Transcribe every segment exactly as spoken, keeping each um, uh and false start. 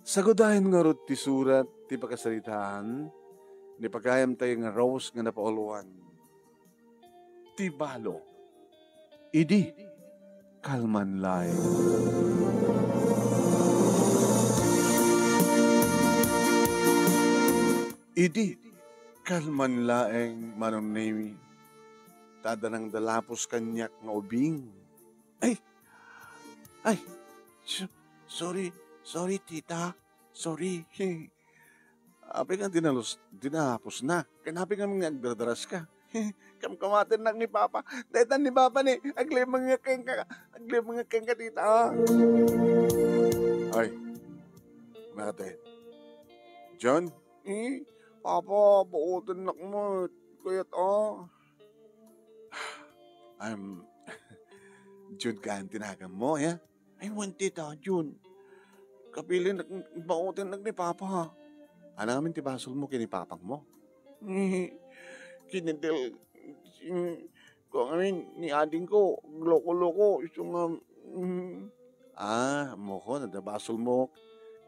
Sagudayen ngarud ti surat ti pakasaritaan ni pagayamtayo nga Rose nga napauluan. Ti balo. Idi, kalman laeng. Idi, kalman laeng, Manong Nemi, ta adda nangdalapos kaniak nga ubing. Ay! Ay! So-, sorry, sorry, tita. Sorry. Apay nga dinalus-, dinapos na. Ken apay nga agdardaras ka? Kamkamatennak ni Papa. Daytan ni Papa ni, aglemmeng nga kenka, aglemmeng nga kenka, tita. Ay, mate. John? Eh, Papa, baotennak met. Kayat, ah. I'm John ka ang tinagan mo, ya? Ay, wen, tita, John. Kapilinnak, baotennak ni Papa. Ania ngamin ti basol mo ken ni papang mo? Kinidil, kua ngamin ni ading ko, loko-loko, isu nga, mm. Ah, ammok, adda basol mo.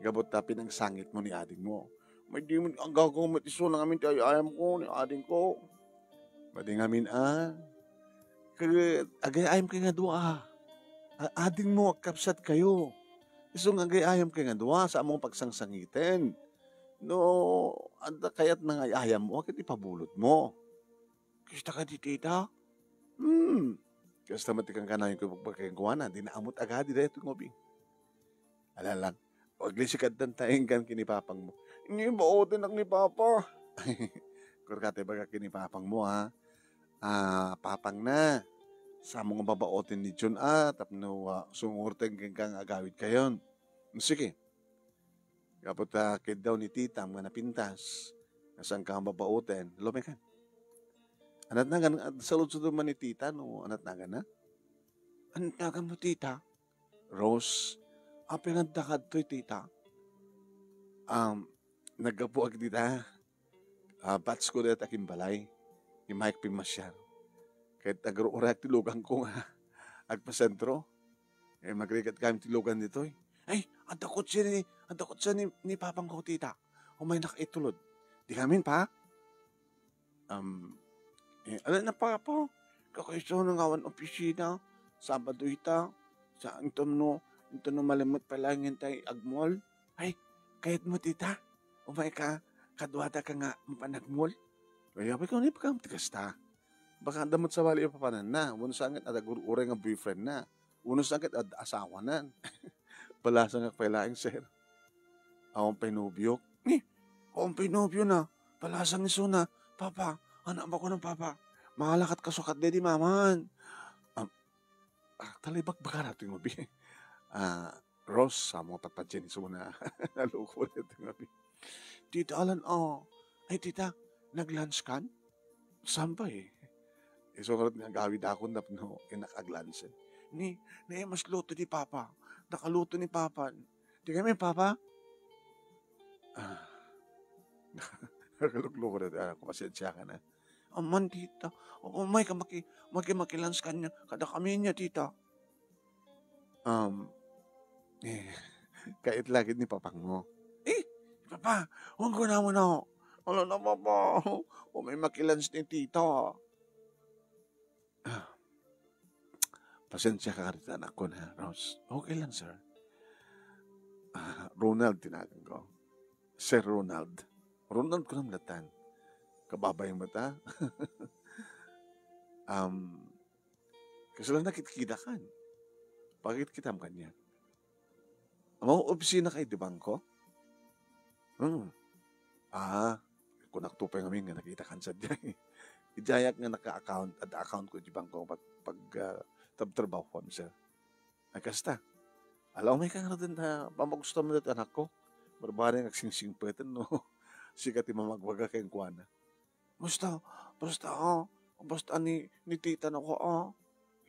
Gapu ta pinagsangit mo ni ading mo. May di mo agagaw met isu ngamin ti ay-ayam ko, ni ading ko. Madi ngamin, ah. Kag-, agay-ayam kayo nga dua, ah. A-, ading mo, agkabsat kayo. Isu nga agay-ayam kayo nga dua, sa among pagsangsangiten. No, adda kayat nga ay-ayam mo, ket ipabulod mo. Kasta kadi, tita? Hmm. Kasta met ti kankanayon ko pagpakengkuana, di naamot agadi daytoy nga ubing. Ala lang, aglisik addan ta inkan ken ni papang mo. Ni baotennak ni Papa. Kurka ti baga ken ni papang mo, ha? Ah, papang na. Sa among babaoten ni John, ah, tapno, ah, sumurteng kenka nga agawid kayon. Sige. Gapu ta kiddaw ni titam nga napintas, nga saanka nga babaoten, lumekan. Anat nagan, saludsodon man ni tita no anat nagan na? Anat nagan mo, tita? Rose, apay nga adda kadtoy, tita? Um, naggapuak dita. Ah, batch ko dayta ken balay. Imayek pimmasiar. Ket agruray ti lugan ko nga agpasentro. Eh, magrigat kami ti lugan ditoy. Ay, adda kotse ni, adda kotse ni, ni papang ko, tita. Umaynak itulod. Di kami, pa? Um, eh, ala na, papa. Kakaiso na nga awan opisina. Sabado ita. Sa, inton no, inton no malimot pa lang yun tayo agmall. Ay, kayat mo, tita? Umay ka, kaduada ka nga mapanagmol? Ay, apay ko, ni pagkam ti kasta. Baka adda met sabali a papananna, wenno saan ket adda gur-uray nga boyfriend na, wenno saan ket adda asawa nan. Palasangak pay laeng, sir. Awan pay nobiok. Ni, awan pay nobio na. Palasang isuna. Papa, anak ba ko ng papa? Mahalakat kasukat dedi maman. Am-, ah, talay bakbakara ti ngobi. Ah, Rose, amo ta pa dyan isuna. Naloko na ti ngobi. Tita Alan, oh. Ay, tita, nag-lunch kan? Saan pa eh? Isu ngarud nga agawid akon tapno innak aglansen. Ni, ni mas luto ni Papa. Nakaluto ni Papa. Di kami, Papa? Ah. Nakalukloko na ti anak ko. Pasensya ka na. Aman, tita. Umay ka maki-, maki-, makilans kanya. Kada kami niya, tita. Um, eh, kait lagi ni papang mo. Eh, papa, huwag ko naman ako. Wala na, papa. Umay makilans ni tita. Ah, pasensya ka rita, anak ko na, Rose. Okay lang, sir. Ah, Ronald, tinagan ko. Sir Ronald. Ronald ko naman latan. Kababay mo ta? Um, kasla nakit-kita kan. Pakit-kitam kanya. Amo, opisina kay di bangko? Hmm. Ah, kunak to pa ngamin nga nakita kan sa diay. Idiayak nga naka-account, at account ko di bangko pag, pag, ah, tab-, trabaho ko, sir. Ay, kasta. Ala, umay ka nga rin na pamagustom na anak ko. Barbari nga agsingsingpeten, no? Sika ti mamagbaga kay kuana. Basta, basta, ah, basta ni, ni tita na ko, ah.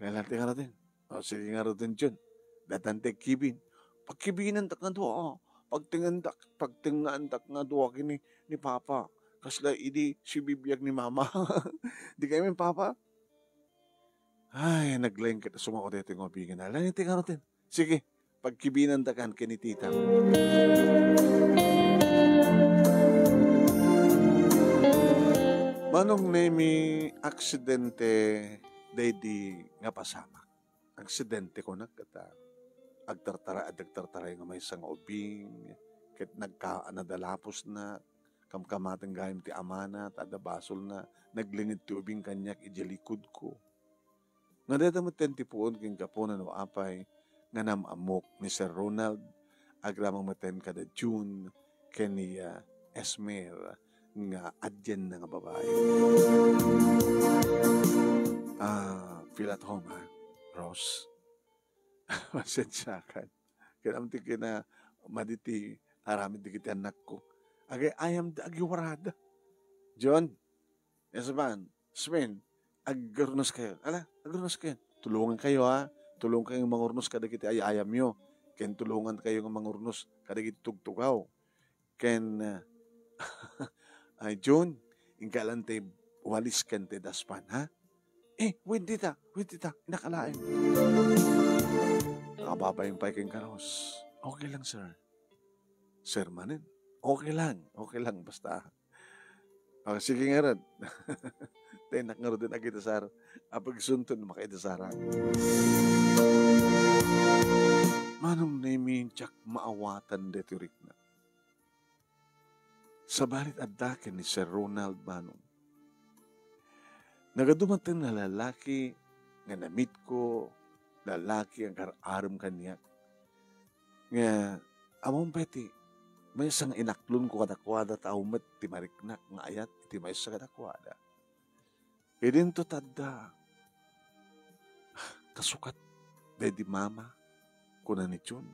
Lalati ka natin. O, sige nga rin, Jun. Datang ti kibin. Pagkibinan tak nga dua, ah. Pagtingan tak, pagtingan tak nga dua kini ni Papa. Kasla idi si bibiyag ni Mama. Di kami, Papa? Ay, naglengket a sumao daytoy nga ubingen. Ala, iti nga rutin. Sige, pagkibinandakan ken ni tita. Manong Nemi, aksidente daydi nga pasamak. Aksidente kunak ket, ah, agtartara-, agtartaray nga maysa nga ubing, ket nagka-, nadalapusna, kamkamaten gayam ti amana, ta adda basolna, naglinged ti ubing kaniak idiay likodko. Nga dayta metten ti puon ken gapuna no apay nga nam-ammok ni Sir Ronald, agraman metten kada June ken ni, ah, Esmer nga adianna nga babai. Ah, feel at home, ha, Rose? Pasensiakan. Ken amin ti kina-, madi ti aramid dagiti annakko. Agay-ayam da agiwarada. John, Esteban, Sven, agurnos kayo. Ala, agurnos kayo. Tulungan kayo, ha? Tulungan kayo mangurnos kadagiti ay-ayamyo. Ken tulungan kayo nga mangurnos kadagiti tugtugaw. Ken, ah, ay, June, inka lang ti walis ken ti daspan, ha? Eh, wen dita, wen dita, inakalaen. Nakababayang pay ken Karos. Okay lang, sir. Sir manen. Okay lang, okay lang, basta. Ah, sige ngarud. Tenak ngarud din agidasar. Apagsunton makaidasaran. Manong Nemi, diak maawatan deti rikna. Sabali adda ken ni Sir Ronald, Manong. Nagadu maten nga lalaki nga namitko, lalaki nga agar-arem kaniak. Nga, ammom pay ti, maysa nga inaklonko kadakuada ta awan met ti mariknak nga ayat iti maysa kadakuada. Idinto tadda, kasukat daydi mama, kuna ni Jun.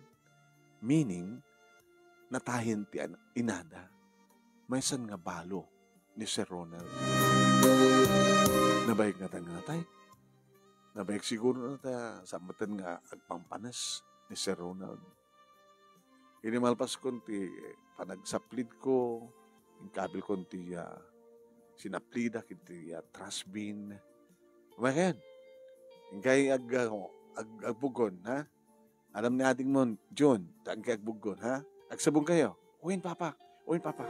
Meaning, natayen ti an-, inada. Maysan nga balo ni Sir Ronald. Nabayag ngatan nga natay. Nabayag siguro na ta, sa matan nga agpampanas ni Sir Ronald. Idi malpaskon ti panagsaplidko, inkabilkon ti, ah, sinaplidak iti, ah, trash bin. Umayen. Inkay ag-, ag-, agbuggon, ha? Aram ni adingmon, Jun, ta inkay agbuggon, ha? Agsabong kayo. Wen, Papa. Wen, Papa.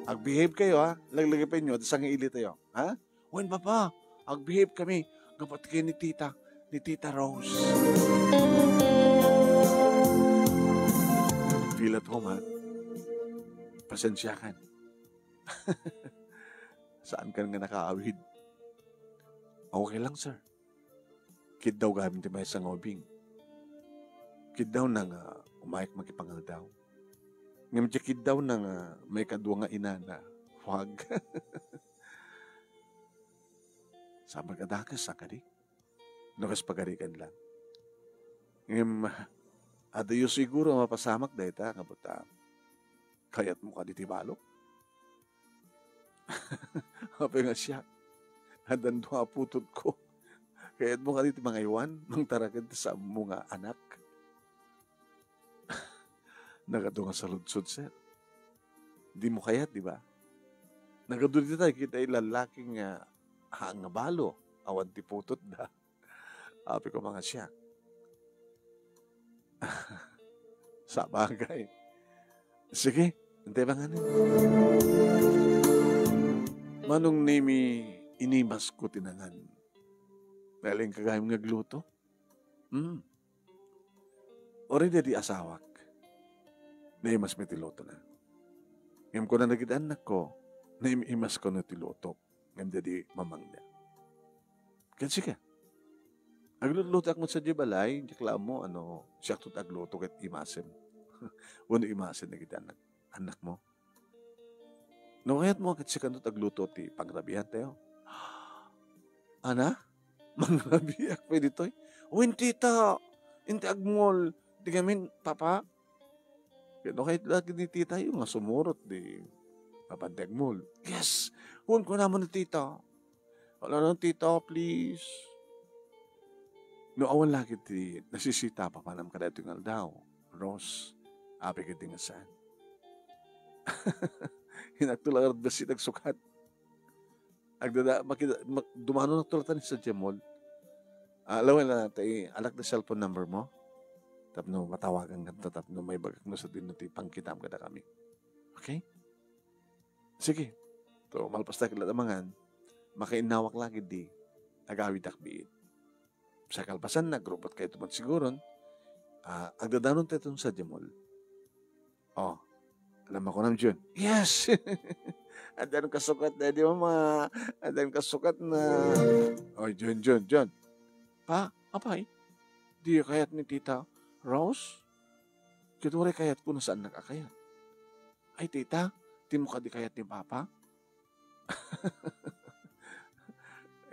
Agbehave kayo, ha? Laglagipenyo, ta sangaili tayo, ha? Wen, Papa, agbehave kami. Gapu ken ni Tita, ni Tita Rose. Feel at home, ha? Pasensiakan. Saankan nga nakaawid? Okay lang, sir. Kiddaw gayam ti maysa nga ubing. Kiddawna nga umayak makipangaldaw. Ngem diay kiddawna nga maikadua nga inana, wag. Sabali a dakes a kadi. No kas pagarigan lang. Ngem, adayo siguro a mapasamak dayta nga buta. Kayatmo kadi ti balo? Apay nga siak, addan dua a putotko. Kayatmo kadi ti mangaywan, mangtaraken ti saanmo nga anak? Nagadu nga saludsod, sir. Dimo kayat, di ba? Nagadu dita, kita ti lallaki nga, ha, nga balo, awan ti putotda. Apay ko nga siak. Sabagay. Sige, intay manganen. Manong Nemi, inimasko ti nangan. Nailing ka gayam nga agluto? Hmm. Already di asawak. Naimas mi ti lutona. Ngem kuna dagiti annakko, naim-imas kano ti lutok. Ngem daydi mamangda. Ken sika? Aglutlutoak met sadiay balay, diak la ammo, ano, siakto ti agluto ket imasem. Wenno imasen dagiti annak, annakmo. No kayatmo ket sikanto ti agluto ti pangrabian tayo. Ana? Mangrabiak pay ditoy? Wen, tita, inti agmol. Di ngamin, papa? Ket no kayat la ni tita yo nga sumurot, di mapan ti agmol. Yes! Wen, kunam ni tita. Wala na, tita, please. No awan la ket ti nasisita, papanam kadaytoy nga aldaw, Rose, apay ket di nga saan. Inakto la ngarud bassit agsukat. Agdada-, makida-, mak-, dumano na tulatan sa Jemol. Ah, lawen na, tay, alak da cellphone number mo? tapno matawagan kanto, tapno maibagak no sadino ti pangkitam kadakami. Okay? Sige. To, malpas ta ket la amangan, makainnawak la ketdi, agawidak biit. Sa kalpasan, nagrubot kayo tuman siguron, ah, agdadanon tayo tun sa Jemol. Oh, alam mo ko nam, Jun? Yes! Adan kasukat na, di mama? Adan kasukat na. Oy, Jun, Jun, Jun. Pa, apay? Di kayat ni Tita Rose? Ket uray kayat ko, no saannak a kayat. Ay, Tita, di mo kadi kayat ni Papa?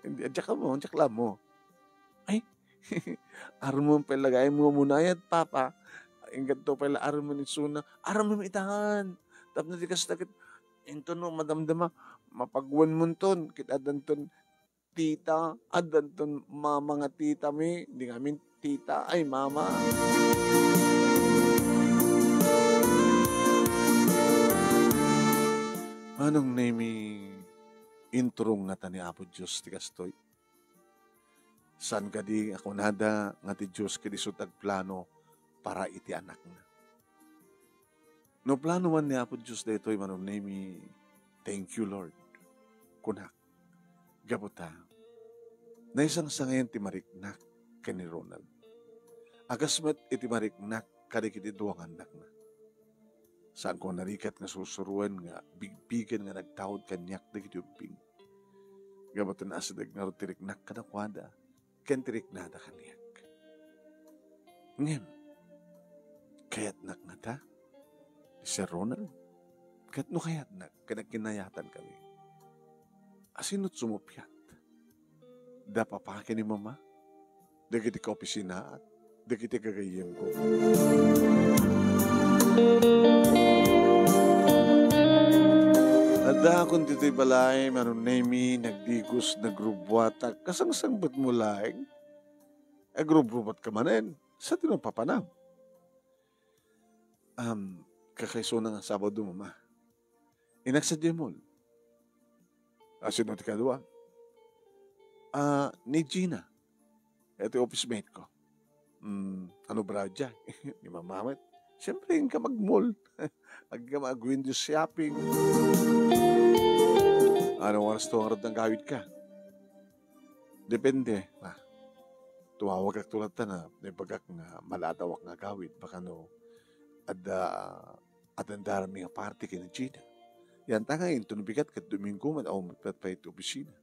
Hindi, adyak mo, adyak lang mo. Ay, armon pay lagay mo munayat, Papa. Inggan to pay la armon isuna. Armon itan. Tapno di kas takit. Into no, madamdama. Mapagwan mo ton. Kit adanton tita. Adanton mama nga tita mi. Di ngamin tita. Ay, mama. Manong Nemi, inturong ngata ni Apo Diyos ti kastoy. Saan kadi a kunada nga ti Diyos ket isu ti agplano para iti anakna. No plano man ni Apo Diyos daytoy, Manong Nemi, thank you, Lord. Kunak, gapu ta, naisangsangayan ti mariknak ken ni Ronald. A kas met iti mariknak kadagiti dua nga annakna. Saanko a narigat nga sursuroen nga bigbigen nga nagtaud kaniak dagiti ubbing. Gapu ta naasideg ngarud ti riknak kadakuada ken ti riknada kaniak. Ngem, kayatnak ngata ni Sir Ronald? Ket no kayatnak ken agkinayatan kami, asino ti sumuppiat? Da papa ken ni mama? Dagiti kaopisinaak? Dagiti gagayyemko? Addaakon ditoy balay, Manong Nemi, nagdigos, nagrubbuatak. Kasangsangbetmo laeng? Agrubrubuatka manen. Sa ti no papanam? Um, kakaisuna nga Sabado, Mama. Innak sadiay mall. Asino ti kadua? Ah, ni Gina. Iti office mate ko. Hmm, ano ba dia? Ni Mama met. Siyempre, inka mag-mall. Agka mag-window shopping. Ano oras to ang radang gawid ka? Depende. Ah, tumawag ak tulad ta na, naibagak nga maladawak nga gawid. Baka no, adda, adda mi nga party ken ni Gina. Yan ta nga, inton bigat ket Domingo man, awan met pay iti opisina.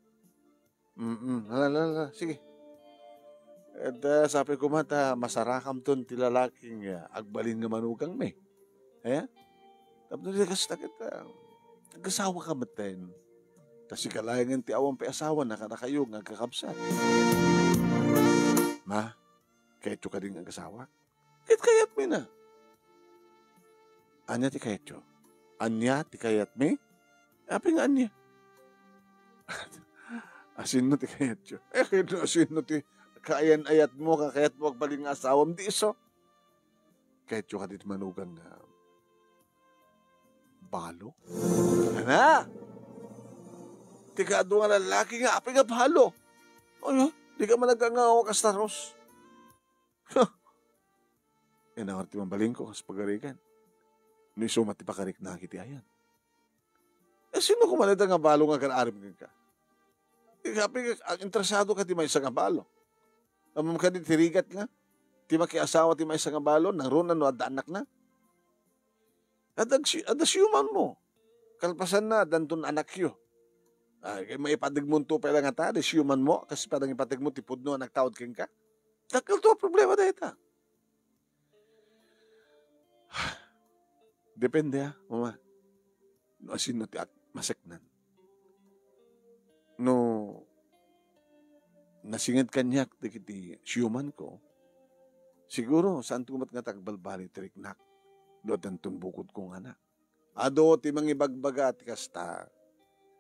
Mm-mm. Hala, hala, hala. Sige. Ket, ah, sapay koma ta masarakamton ti lalaki nga agbalin nga manugangmi. Eh? Tapno di kasta ket, ah, agasawa ka metten. Ta sika laengen ti awan pay asawa na kadakayo nga agkakabsat. Ma, kayatyo kadi nga agasawa? Ket kayatmi na. Ania ti kayatyo? Ania ti kayatmi? Apay nga ania? Asino ti kayatyo? Eh, kayatyo, asino ti kaayan-ayatmo, ka kayatmo agbalin nga asawam? Di isu. Kayatyo kadi ti manugang nga balo? Ana? Ti kaadu nga lalaki nga apay nga balo? Ay, di ka man nagkangawa kasta, Ros. Huh. Inawar ti mabalinko kas pagarigan. No isu met ti pakariknak iti ayan. Eh, sino koma dayta nga balo nga agar-arim kenka? Ikaw, pi-, ang interesado ka ti maysa nga balo. Ammom kadi ti rigat nga? Ti makiasawa ti maysa nga balo, nangruna no adda annakna? Adda si-, adda siumanmo. Kalpasanna, addanton annakyo. Ah, maipategmonto pay la ngata, adda siumanmo, kas padang ipategmo ti pudno a nagtaud kenka? Dakkelto a problema dayta. Depende, ah, Mama. No asino ti at-, maseknan. No nasinged kaniak dagiti siumanko, siguro, saanto met ngata agbalbaliw ti riknak no addanton bukodko nga anak. Adu ti mangibagbaga ti kasta,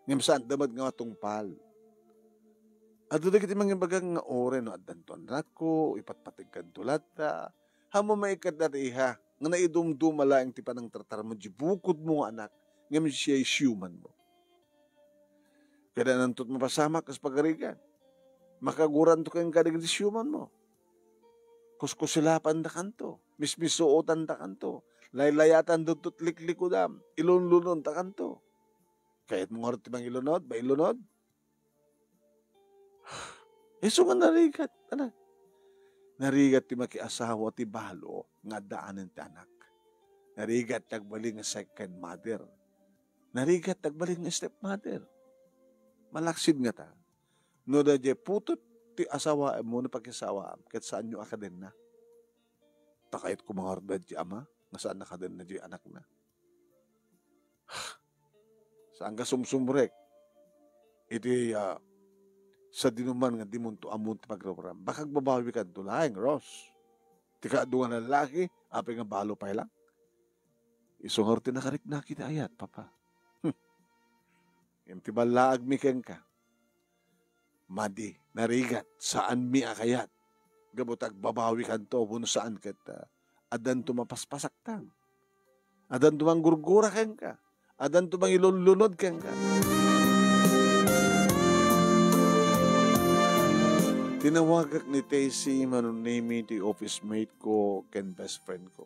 ngem saanda met nga matungpal. Adu dagiti mangibaga nga uray no addanto annakko, ipatpategkanto latta. Ammom kadi, iha, nga naidumduma laeng ti panangtartarmo di bukodmo nga anak, ngem siya siumanmo. Kadananto ti mapasamak kas pagarigan. Makaguranto kenka dagiti siumanmo. Kuskusilapandakanto. Mismisuotantakanto. Laylayatan dagito't liklikudam. Ilunlunontakanto. Kayatmo ngarud ti mangilunod, mailunod? Isu nga narigat, anak. Narigat ti makiasawa ti balo nga addaanen ti anak. Narigat ti agbalin nga second mother. Narigat ti agbalin nga stepmother. Malaksid ngata, no daydiay putot ti asawaem wenno pakiasawaam, ket saanyo a kadenna. Ta kayat koma ngarud daydiay ama nga saan a kadenna diay anakna. Saanka sumsumrek iti, ah, sadinoman nga dimonto ammom ti pagragraam. Baka agbabawikanto laeng, Ros. Ti kaadu nga lallaki, apay nga balo pay lang. Isu ngarud ti nakariknak iti ayat, Papa. Hmm. Ngem ti ballaagmi kenka, madi, narigat, saanmi a kayat. Gapu ta agbabawikanto, wenno saan ket, ah, addanto mapaspasaktan. Addanto manggurgura kenka. Addanto mangilunlunod kenka. Tinawagak ni Tessie Manong Nemi ti office mate ko ken best friend ko.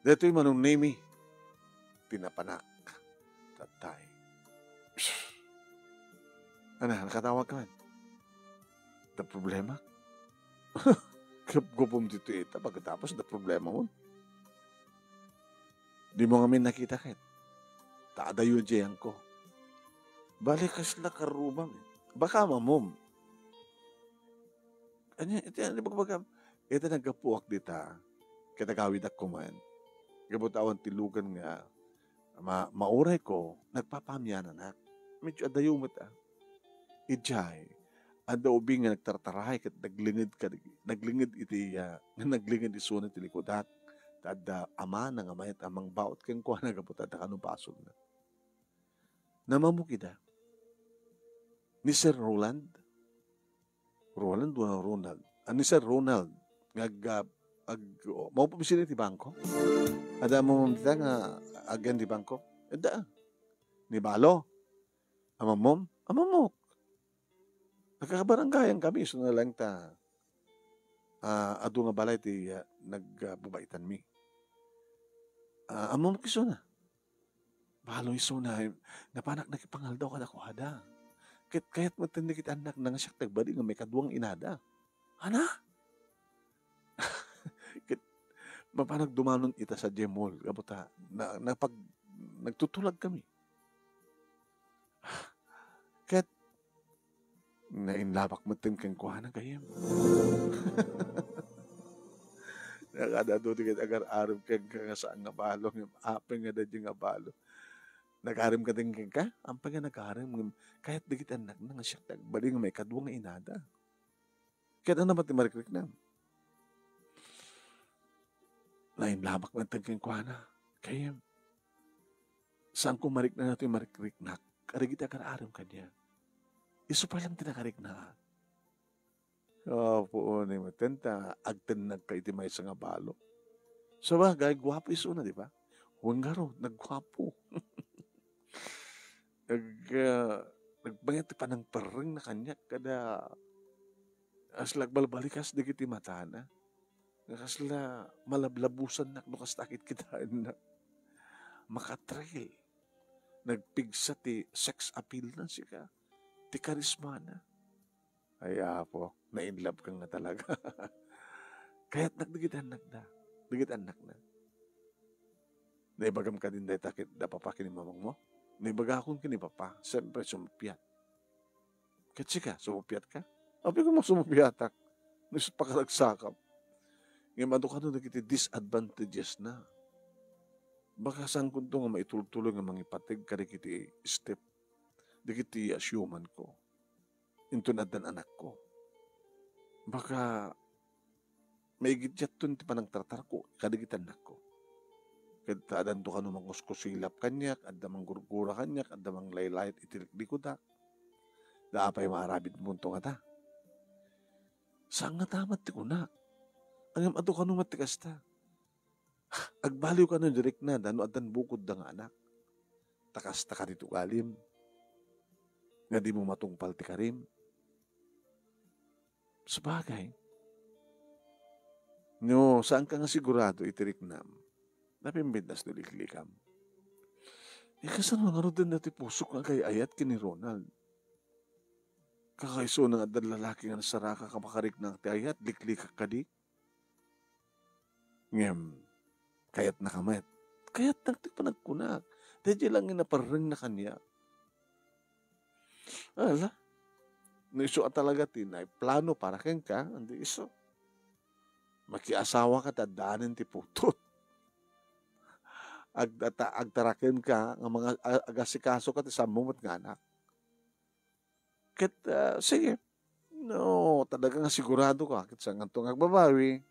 Daytoy Manong Nemi, ti napanak. Tatay. Ana, nakatawag ka man? Da problema? Gap-, gapum ditoy ita, pagkatapos da problema mo. Dimo ngamin nakita ket. Ta adayo diay ko. Bale, kasla karubam. Baka mamom. Ania, iti, ania, bagbagam? Ita naggapuak dita. Ket agawidak koman. Gapu ta awan ti lugan nga ma-, maurayko, nagpapamiananak. Medyo adayo met, ah. Idiay, adda ubing nga nagtartaray ket naglinged kad-, naglinged iti, ah, naglinged isuna ti likudak. Ta adda amana nga mayat a mangbaut kenkuana gapu ta adda kano basolna. Namamok ida. Ni Sir Roland? Roland o Ronald? Ah, ni Sir Ronald. Nga ag-, ah, ag-, o, maupo mi sini ti bangko? Adda mo dita nga agen ti bangko? Adda. Ni Balo? Amamom? Amamok. Nagkakabarangayan kami, isu na lang ta, ah, adu nga balay ti, ah, nag-, ah, babaitanmi. Ah, amamok isuna. Balo isuna, eh, napanak nakipangaldaw kadakuada. Ket kayat met ti annakna nga siak ti agbalin nga maikadua nga inada. Ana? Ket mapanak dumanon ita sadiay mall, gapu ta na-, napag-, nagtutulag kami. Ket nainlabak metten kenkuana, gayyem. Nakaadu-adu ti ket agar-arem kenka nga saan nga balo, ngem apay nga daydiay nga balo. Nagarim ka din kenka? Apay nga nagarim, ngem kayat dagiti annakna nga siak ti agbalin nga maikadua nga inada. Ket ano met ti marikriknam? Nainlabak metten kenkuana. Kayem, saanko mariknaan toy marikriknak kadagiti agar-arem kaniak. Isu pay lang ti nakariknaak. Apo, ni metten ta agtennagka iti maysa nga balo. Sabagay, guapo isuna, di ba? Wen ngarud, nagguapo. Nag-, ah, nagbayat ti panangperrengna kaniak kada kasla agbalbalikas dagiti matana. Nga kasla malablabusannak no kasta kitkitaennak. Makatril. Nagpigsa ti sex appeal na sika. Ti karismana. Ay, Apo, na-in love ka nga talaga. Kayatnak dagiti annakda, dagiti annakna. Naibagam kadin dayta ket da papa ken ni mamangmo? Naibagakon ken ni papa, siyempre, sumuppiat. Ket sika, sumuppiat ka? Apay koma sumuppiatak. No isu pakaragsakam. Ngem adu kano dagiti disadvantages na. Baka saankonto nga maitultuloy nga mangipateg kadagiti step, dagiti asiumanko. Inton addan anakko. Baka maigiddiatton ti panangtartarko kadagiti annakko. Ket ta addanto kano manguskusilap kaniak, adda manggurgura kaniak, adda manglaylayat iti liklikudak. Da apay maaramidmonto ngata? Saan ngata met ti kunak? Ngem adu kano met ti kasta? Agbaliw kano dirikna da no addan bukodda nga anak. Ta kasta kadi ti ugalim nga dimo matungpal ti karim. Sabagay, No, saanka nga sigurado iti riknam, napimbintas no liklikam. Eh, kasano ngaruden daytoy pusok nga agay-ayat ken ni Ronald? Kakaisuna nga adda lalaki nga nasaraka ka makarikna ti ayat, liklikak kadi? Ngem, kayatnaka met. Kayatnak ti panagkunak. Daydiay lang nga naparrengna kaniak. Ala, no isu a talaga ti naiplano para kenka, andi isu. Makiasawaka ta addaanen ti putot. Agdata-, agtarakenka nga mga a-, agasikasoka ti sammo met nga anak. Ket, ah, sige. No, talaga nga sigurado ka, ket saanto nga agbabawi,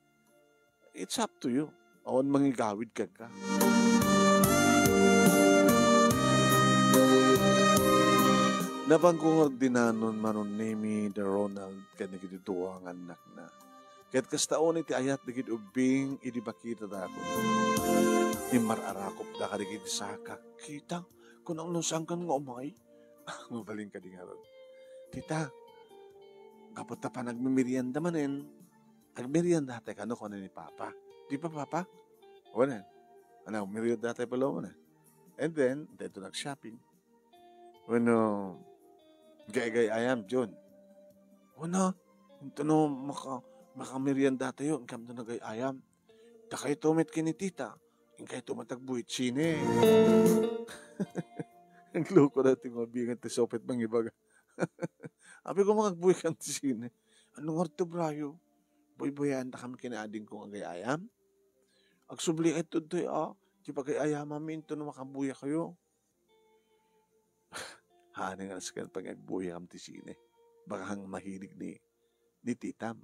it's up to you. Awan mangigawid kenka. Napan ko nga ordinanon, Manong Nemy, da Ronald ken dagiti dua nga annakna. Ket kasta unay ti ayat dagiti ubbing idi makitadakon. Immar-arakopda kadagiti saka. Kita, kunam no saankan nga umay. Mabalin kadi ngarud. Tita, gapu ta panagmemerienda manen, agmeriendatay kano, kuna ni Papa. Di ba, Papa? Wen, ano, meriendatay pala, wen. And then, dayto nag-shopping. Wenno, gay-gay-ayam, Jun. Wen, inton no maka-, makameriendatayo, inkamto nagay-ayam. Dakayto met ken ni Tita, inkayto met agbuy iti sine. Nagloko daytoy nga ubbing ti supit mangibaga. Apay, koma, agbuykam ti sine. Ano ngarud ti abrayo? Buybuyaendakami ken ni adingko nga agay-ayam? Agsublikayto ditoy, a, ti pagay-ayamanmi inton no makabuyakayo. Haan nga nasken pay nga agbuyakam ti sine. Baka nga mahilig ni, ni titam.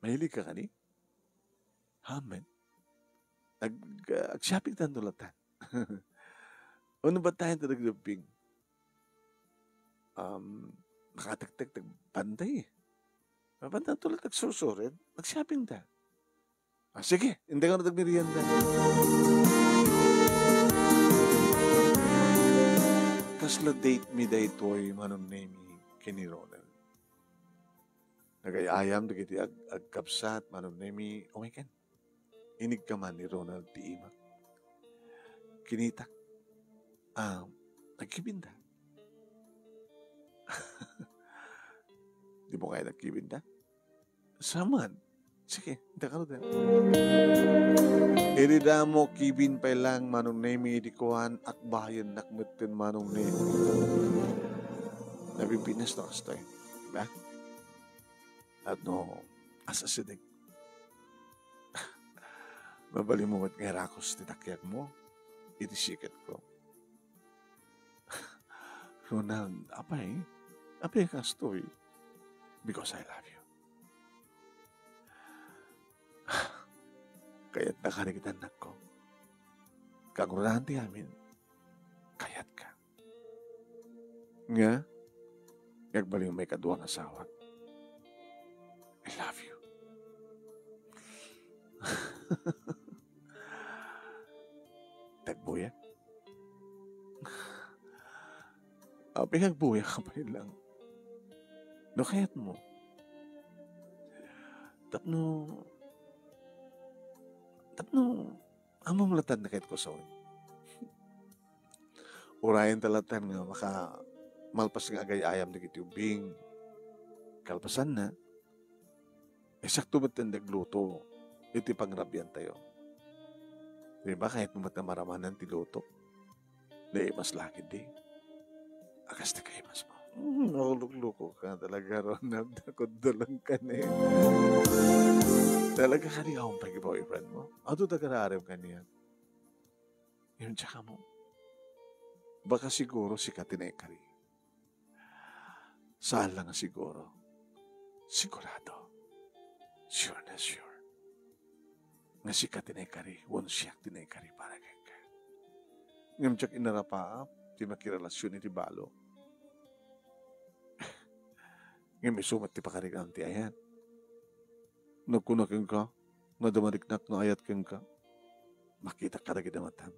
Mahiligka kani? Amen. Ag-, ah, ag-shopping tanto latan. Ono battayen ti nagdubbing? Um, nakatektek ti bantay. Mapan tanto lat agsursuren, ag-shopping ta. Ah, sige, inday kano ti agmerienda. Kasla date mi daytoy, Manong Nemy, ken ni Ronald. Nagay-ayam dagiti ag-, agkabsat, Manong Nemy, umay ken. Inigka man ni Ronald ti imak. Kinitak. Ah, nagkibinda. Di mo kaya nagkibinda? Saman. Sige, inta ka ruden. Idi damo kibin pay lang, Manong Nemy, idi kuan, akbayennak metten, Manong Nemy. Nabibinas na kastoy. Diba? At no, as-asideg. Mabalin mo met nga irakos ti takiag mo iti siket ko. Ronald, apay? Apay kastoy? Because I love you. Kayatnaka dagiti annakko. Kagraan ti amin, kayatka. Nga, nga agbalin maikadua nga asawak. I love you. Tagbuyak? Apay nga agbuyak ka pay lang? No kayat mo. Tapno, tapno, ammom lattan nga kayat ko sawen. Urayen ta lattan nga maka-, malpas nga agay-ayam dagiti ubbing. Kalpasanna, eh, sakto met ti agluto iti pangrabiantayo. Di ba, kayat mo met nga maramanan ti luto? Naimas la ketdi. Akas ti kaimas mo. Hmm, nalukloko ka talaga, Ronald. Nakudulong ka na eh. Talaga ka di awan pag-boyfriend mo? Adu ta kararem kaniya. Yung tsaka mo, baka siguro sika ti naikari. Saan lang nga siguro. Sigurado. Sure na sure. Nga sika ti naikari, wen siak ti naikari para kenka. Ngem diak inarapaap ti makirelasion iti balo. Ngem isu met ti pakariknam ti ayat. Nagkuna kenka, nga adda mariknak nga ayat kenka. Makitak kadagiti matam.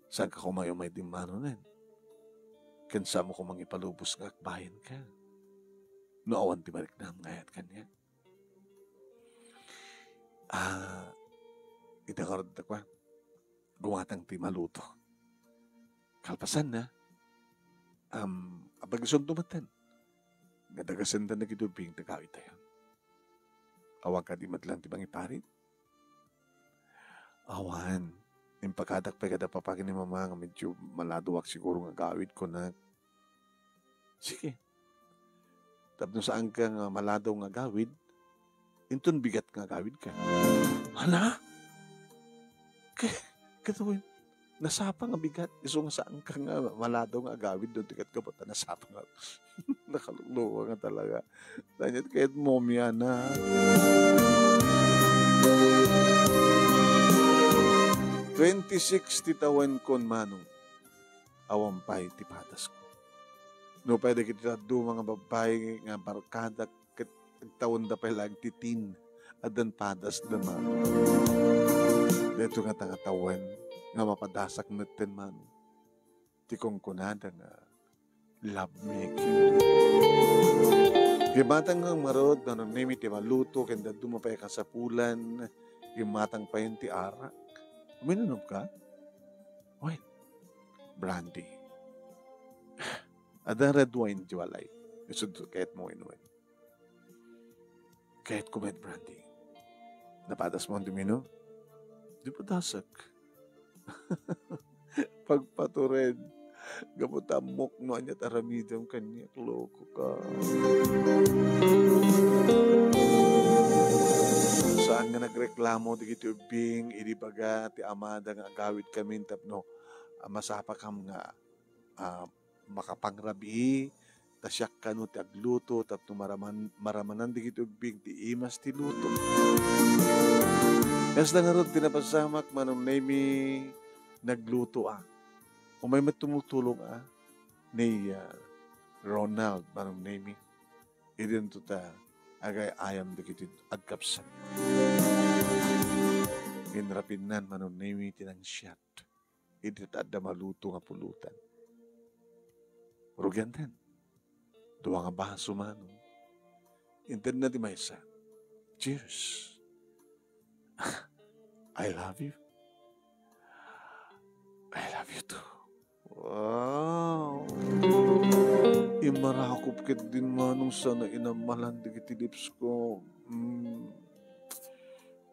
Saanka koma umay dimmanonen? Ken saanmo koma ipalubos nga akbayenka no awan ti mariknam nga ayat kaniak? Ah, ita ngarud, kuan, gumatang ti maluto. Kalpasanna, am, apag-isunto metten. Nga dagasenda dagiti ubbing ti agawidtayo. Awan kadi met laeng ti mangiparit? Awan. Impakadak pay kada papa ken ni mama nga medyo maladoak siguro nga agawid, kunak. Sige. Tapno saanka nga maladaw nga agawid, inton bigat nga agawidka. Hala? Ka-, gatuin, nasapa nga bigat, isu nga saanka nga maladaw nga agawid, no, ti ket gapu ta nasapa nga nakalukluwa nga talaga. Kayatmo, Miana. Twenty-six ti tawenkon, manong. Awan pay ti padasko. Nupay dagiti dadduma nga babbai nga barkadak ket agtawenda pay laeng ti tin, addan padasda, manong. Daytoy ngata nga tawen nga mapadasak metten, manong, ti kunkunada nga love making. Imatang ngarud, manong Nemi, ti maluto ken dadduma pay a kasapulan, imatang pay ti arak. Uminom ka? Wine. Brandy. Adda red wine ti walay. Isut kayatmo inumen. Kayatko met brandy. Napadasmo ti uminom? Di padasak. Pagpatured. Gapu ta ammok no aniat aramidem kaniak, loko ka. Saan nga nagreklamo dagiti ubbing idi ibaga ti amada nga agawidkamin tapno a masapakam nga, ah, makapangrabii, ta siak kano ti agluto tapno maraman-, maramanan dagiti ubbing ti imas ti luto. Kasta ngarud ti napasamak, Manong Nemi, nagluto a. Umay met tumutulong a ni, ah, Ronald, Manong Nemi. Idinto ta agay-ayam dagiti agkapsat. Inrapinnan, Manong Nemi, ti nangsiat. Idi ta adda maluto nga pulutan. Rugianten. Dua nga baso, manong. Intedna ti maysa. Cheers. I love you. I love you too. Wow. Immarakop ketdin, manong, sana inammalan dagiti lips ko. Mm.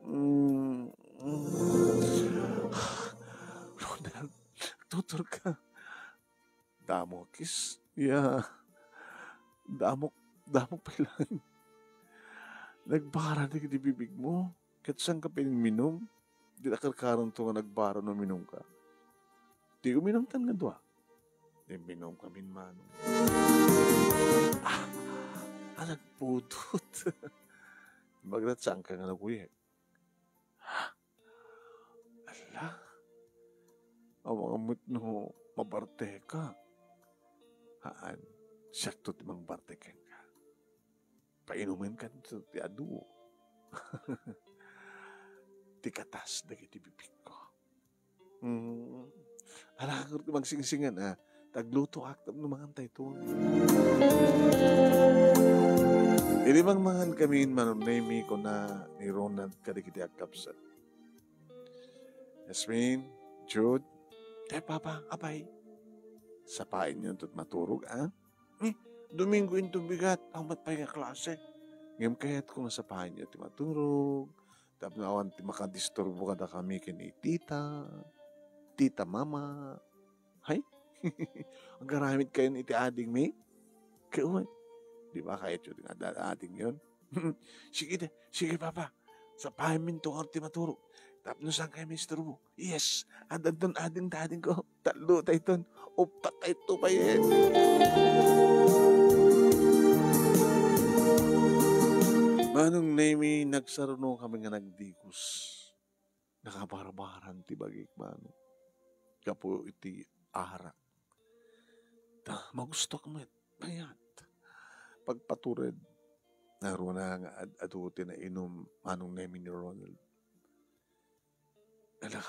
Mm. Mm. Ronald, tutor ka. Damo, kiss. Yeah. Damok, damok pay laeng. Nagbara dagiti bibigmo. Ket saan ka pinminum? Di la karkaronto nga nagbara no uminum ka. Ti uminumtan nga dua. Imminum kamin, manong. Ah, ah, nagpudot. Imbagna, saan ka nga naguyeg? Ala, awan met no mabarte ka. Haan, siakto ti mangbarte kenka. Painumen kanto ti adu. Ti katas dagiti bibigko. Mm. Ala, ti magsingsingan, ah. Taglutoak tapno mangantayto. Idi mangmangan kamin, Manong Nemi, kuna ni Ronald kadagiti agkapsat. Yasmin, Jude, te, Papa, apay. Sapaenyo ti maturog, ah? Eh, Domingo inton bigat, awan met pay nga klase. Ngem kayatko nga sapaenyo ti maturog, tapno awan ti makadisturbo kadakami ken ni Tita, Tita Mama. Hay? Agaramid kayon iti adingmi? Kayon. Di ba kayatyo ti nga adingyon? Sige, te. Sige, Papa. Sapaenmi ti maturog. Tapno saan kayo maisturbo? Yes. Adda adton ading ti adingko. Tallo tayton. Uppat tayto pay, eh. Manong Nemi, nagsaruno kami nga nagdigos. Nakabarbaran ti bagik, manong. Gapu iti arak. Ta, magustok met. Payat. Pagpatured. Naruna nga ad-, adu ti nainum, Manong Nemi, ni Ronald. Ala,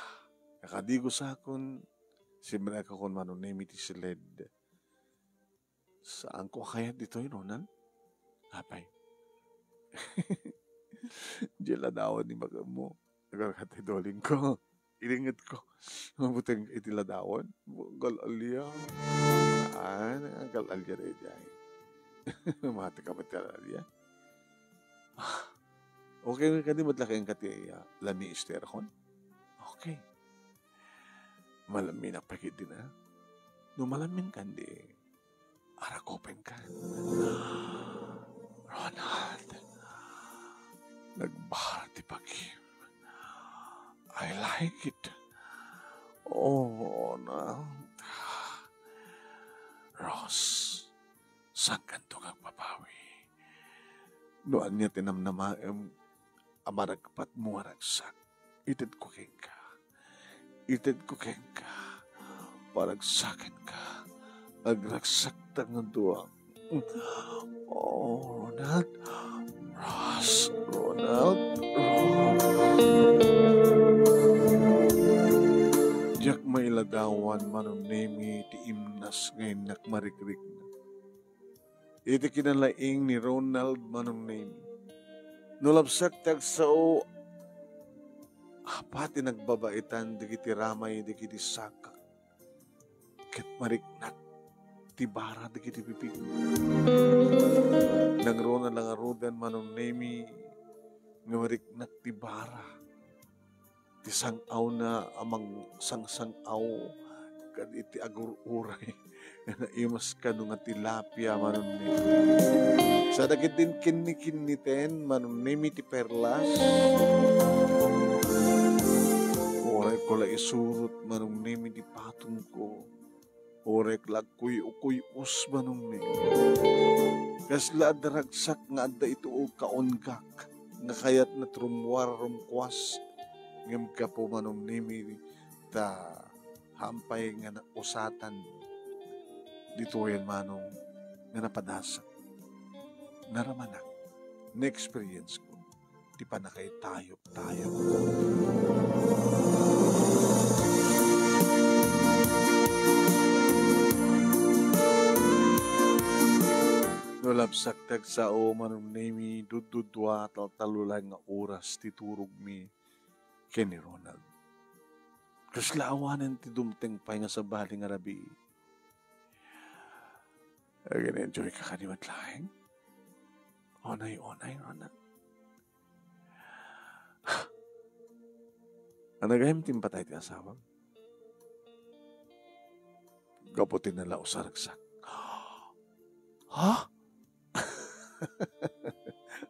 nakadigosakon, simrekakon, Manong Nemi, ti siled. Saanko a kayat ditoy, Ronald? Apay. Diay ladawan ni bakammo. Agalkat ti dolingko. Iringetko. Mabuteng iti ladawan. Agal-alia. Ah, agal-alia daydiay. Mati ka met agal-alia. Ah, okay nga kadi met la kenka ti, ah, lami isterakon? Okay. Malaminak pay ketdi na. No malamin kan di, arakupenka. Ronald, nagbara ti bagim. I like it. Oh, Ronald. Rose, saankanto nga agbabawi? No ania ti namnamaem a maragpatmo nga ragsak, itedko kenka. Itedko kenka. Paragsakenka. Agragsakta nga dua. Oh, Ronald. Ros, Ronald. Ros. Diak mailadawan, Manong Nemi, ti imnas nga innak marikrikna. Iti kinalaing ni Ronald, Manong Nemi. No labsak ti agsao, apay ti nagbabaitan dagiti ramay dagiti sakak ket mariknak ti bara dagiti bibig. Nangruna la ngaruden, Manong Nemi, nga mariknak ti bara ti sang-awna a mangsangsang-aw kaditi agur-uray nga naimas kano nga tilapia, Manong Nemi. Sa dagiti kinnikinniten, Manong Nemi, ti perlas. Uray ko la isurot, Manong Nemi, ti patongko. Uray la agkuy-ukuy-os, Manong Nemi. Kasla adda ragsak nga adda iti kaunggak nga kayatna ti rummuar rumkuas. Ngem gapu, Manong Nemi, ta haanpay nga nausatan ditoyen, Manong, nga napadasak. Naramanak, na-experience ko ti pannakaittayoptayop. No labsak ti agsao, Manong Nemi, duddudua, taltallo laeng nga oras ti turogmi ken ni Ronald. Kasla awanen ti dumteng pay nga sabali nga rabii. Agin-enjoy ka kadi met laeng? Unay-unay, Ronald. Ania gayam ti impatay ti asawam? Gapu ti nalaus a ragsak. Ha?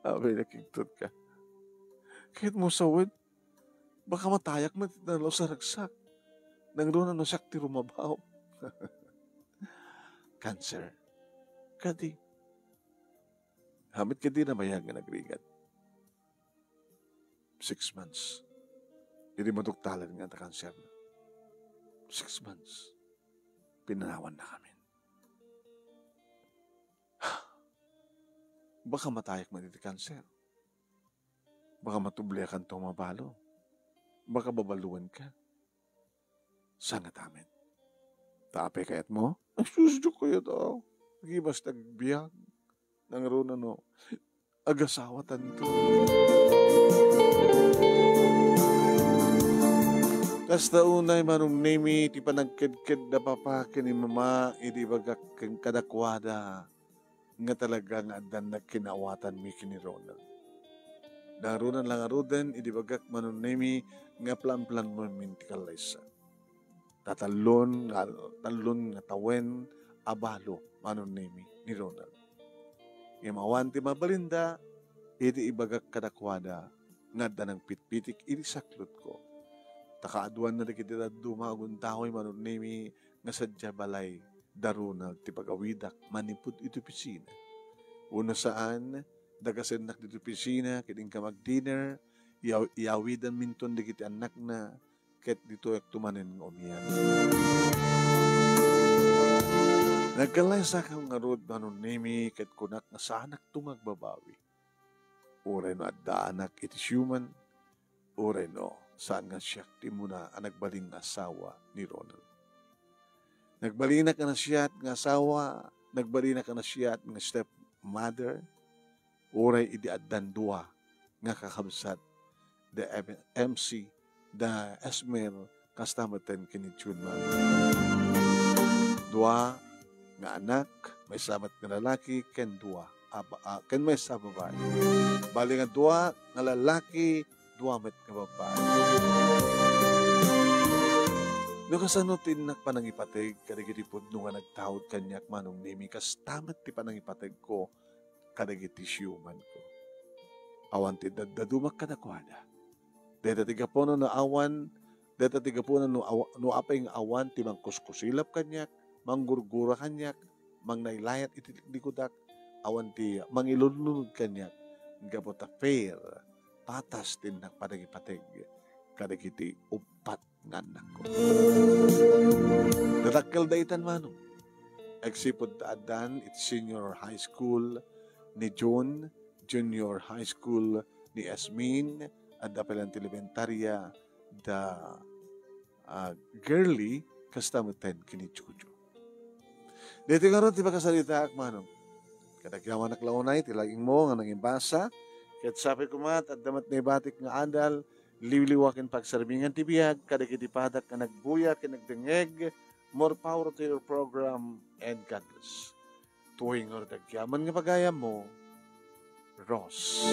Apay, nakigtotka. Kayatmo sawen, baka matayak met iti nalaus a ragsak. Nangruna no siak ti rumabaw. Cancer. Kadi, haanmi kadi nabayag nga nagrigat. Six months. Idi maduktalan nga adda cancer. Six months. Pinanawanna kami. Baka matayak man iti cancer. Baka matubliakanto mabalo. Baka babaluenka. Saan nga tamen? Ta apay kayatmo? Ay, sus, diak kayat, ah. Agibas ti agbiag. Nangruna no agasawatanto. Kasta unay, Manong Nemi, ti panagkedked da papa ken ni mama idi ibagak ken kadakuada nga talaga nga addan nagkinaawatanmi ken ni Ronald. Nangruna la ngaruden idi ibagak, Manong Nemi, nga plan-planmomin ti kallaysa. Ta tallon nga, tallon nga tawen a balo, Manong Nemi, ni Ronald. Ngem awan ti mabalinda, idi ibagak kadakuada nga adda nangpitpitik iti saklotko. Ta kaaduanna dagiti dadduma a gundaway, Manong Nemi, nga sadiay balay da Ronald ti pagawidak manipud iti opisina. Wenno saan, dagasennak ditoy opisina ket inka mag-dinner, iyaw-, iyawidanminton dagiti annakna, ket ditoyak to manen nga umiyak. Nagkallaysakan ngarud, Manong Nemi, ket kunak nga saanakto nga agbabawi. Uray no addaanak iti siuman, uray no saan nga siak ti immuna a nagbalin nga asawa ni Ronald. Nagbalinak a naasiat nga asawa, nagbalinak a naasiat nga stepmother, uray idi addan dua nga kakabsat da M-, M C, da Esmer, kasta metten ken ni June, manong. Dua nga anak, maysa met nga lalaki ken dua a ba-, a, ken maysa a babai. Bali nga dua nga lalaki, dua met nga babai. No kasano ti innak panangipateg kadagiti pudno nga nagtaud kaniak, manong Nemi, kasta met ti panangipategko kadagiti siumanko. Awan ti daddadumak kadakuada. Dayta ti gapuna no awan, dayta ti gapuna no awa-, no apay nga awan ti mangkuskusilap kaniak, manggurgura kaniak, mangnaylayat iti likodak, awan ti mangilunlunod kaniak, gapu ta fair, patas ti innak panangipateg kadagiti uppat nga annakko. Dadakkel daytan, manong. Agsipud ta addan iti senior high school ni June, junior high school ni Esmin, adda pay laeng ti elementaria da, ah, Girly, kasta metten ken ni Jojo. Daytoy ngarud ti pakasaritaak, manong. Kadagiti anak la unay, ti lagingmo nga nangimbasa. Ket sapay koma, adda met naibatik nga adal, liwliwa ken pagsarmingan ti biag, kadagiti padak nga nagbuya ken nagdengngeg. More power to your program, and God bless. Tuloy ngarud agyaman nga pagayammo, Ross.